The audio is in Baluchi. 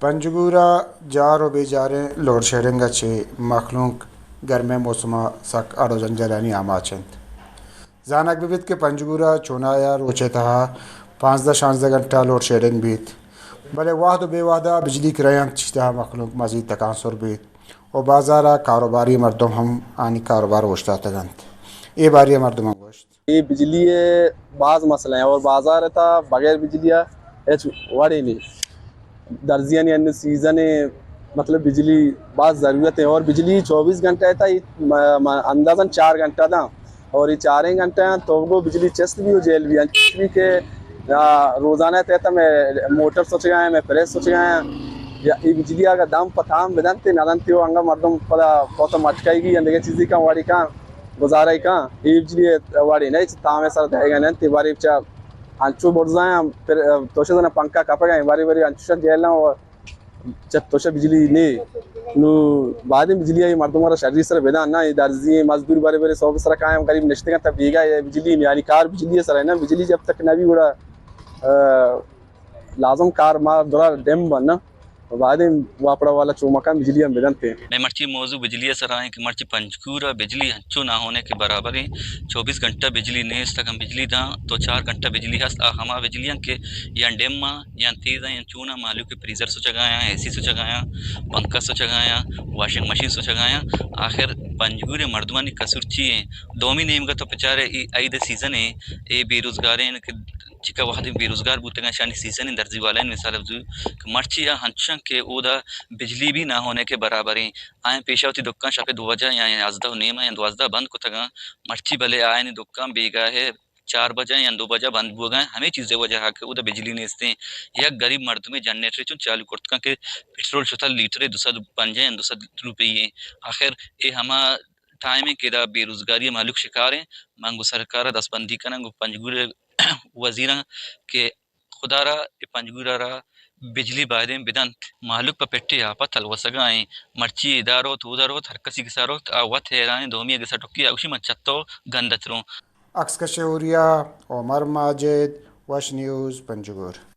پنجگور ءَ جار ءُ بے جاریں لوڈ شیڈنگ ءَ چہ مخلوق گرمیں موسم ءَ سک اڑ ءُ جنجالانی آماچ اِنت۔ زانگ بہ بیت کہ پنجگور ءَ چونایا روچ ءِ تہا پانزدہ شانزدہ گھنٹہ لوڈ شیڈنگ بیت، بلے وہد ءُ بے وہد ءَ بجلی کرا اِنت، چہ تہا مخلوق مزید تکانسر بیت ءُ بازار ءَ کاروباری مردم ہم آنی کاروبار اوشتاتگ اَنت۔ اے باری ءَ مردماں گوشت۔ اے بجلی ءِ باز مسئلہ ایں اور بازار ءِ تہا بغیر بجلی ءَ ہچ وڑے نیں۔ درزیانی انّو سیزن ایں، مطلب بجلی باز ضرورت ایں اور بجلی چوبیس گھنٹہ ءِ تہا اندازاً چار گھنٹہ داں اور اے چاریں گھنٹہ آں تو گو بجلی چست بی ءُ جیل بی، انچش بی کہ آ، روزانہ ءِ تہا مئے موٹر سوچگا ایں، مئے پریس سوچگا ایں، یا اے بجلی اگاں دم پہ تام بدنت نہ دنت ءُ انگا مردم پدا پوت مٹکائیگی ایں، دگہ چیزے کن وڑے کن گزارہ کن، اے بجلی ءِ وڑے نہ، ہچ تام ءِ سر دئیگا نہ اَنت، بارے چہ انچو برزا ایں، پھر، آ، توشہ زنا پنکھا کپگا ایں، بارے بارے انچوشاں جیل ایں ءُ چہ توشہ بجلی نیں۔ نوں بایدیں بجلی ءَ مردم را شری سر بدان نہ، اے درزی ایں، مزدور بارے بارے سوب سر کائیں، غریب نشتگ اَنت بیگاہ، اے بجلی نیں، یعنی کار بجلی ءِ سر ایں نہ، بجلی جب تک نہ بی گڑا، آ، لازم کار ما درا ڈیم بن نہ۔ بایدیں واپڑا والا چو مکان بجلی ہم بدنت۔ مئے مرچی موضوع بجلی ءِ سرا ایں کہ مرچی پنجگور ءَ بجلی انچو نہ ہونے کہ برابر ایں، چوبیس گھنٹہ بجلی نیست، اگاں بجلی داں تو چار گھنٹہ بجلی ہست، آ ہما بجلی ایں کہ یا ڈیم ءَ یا تیز ایں، یا چون ایں، مہلوک فریزر سوچگا ایں، اے سی سوچگا ایں، پنکھا سوچگا ایں، واشنگ مشین سوچگا ایں۔ آخر پنجگور ءِ مردمانی قصور چی ایں؟ دومی نیمگا تو بچارے اے عید ءِ سیزن ایں، اے بے روزگار ایں کہ چکا وہدے بے روزگار بوتگاں، اشانی سیزن ایں، درزی والانی مثال بزو کہ مرچی آ انچش ایں کہ اودا بجلی بھی نہ ہونے کے برابر ایں۔ آئیں پیشا وتی دکان شپ ءِ دو بجہ یا یازدہ ءُ نیم ءَ یا دوازدہ ءَ بند کتگاں، مرچی بلے آیانی دکان بیگاہ ءَ چار بجہ یا دو بجہ بند بوگا ایں، ہمے چیز ءِ وجہ ءَ کہ اودا بجلی نیست ایں۔ یک غریب مردمے جنریٹرے چون چالو کرت کن کہ پٹرول شتہ لیٹرے دو سد ءُ پنجاہ یا دو سد روپی ایں۔ آخر اے ہما ٹائم ایں کہ ادا بے روزگاری ءِ مہلوک شکار ایں۔ من گوں سرکار ءَ دستبندی کناں، گوں پنجگور ءِ وزیراں کہ خدا را اے پنجگور ءَ را بجلی بایدیں بدنت۔ مہلوک پہ پٹے آپ ءَ تلوسگا ایں۔ مرچی ادا روت، اودا روت، ہر کسی گسا روت، آ وت حیران ایں، دومی ءَ گسا ٹکی، آ گوشی من چہ تو گند ءَ تروں۔ عکس کش ءُ ہوریا، عمر ماجد، وش نیوز، پنجگور۔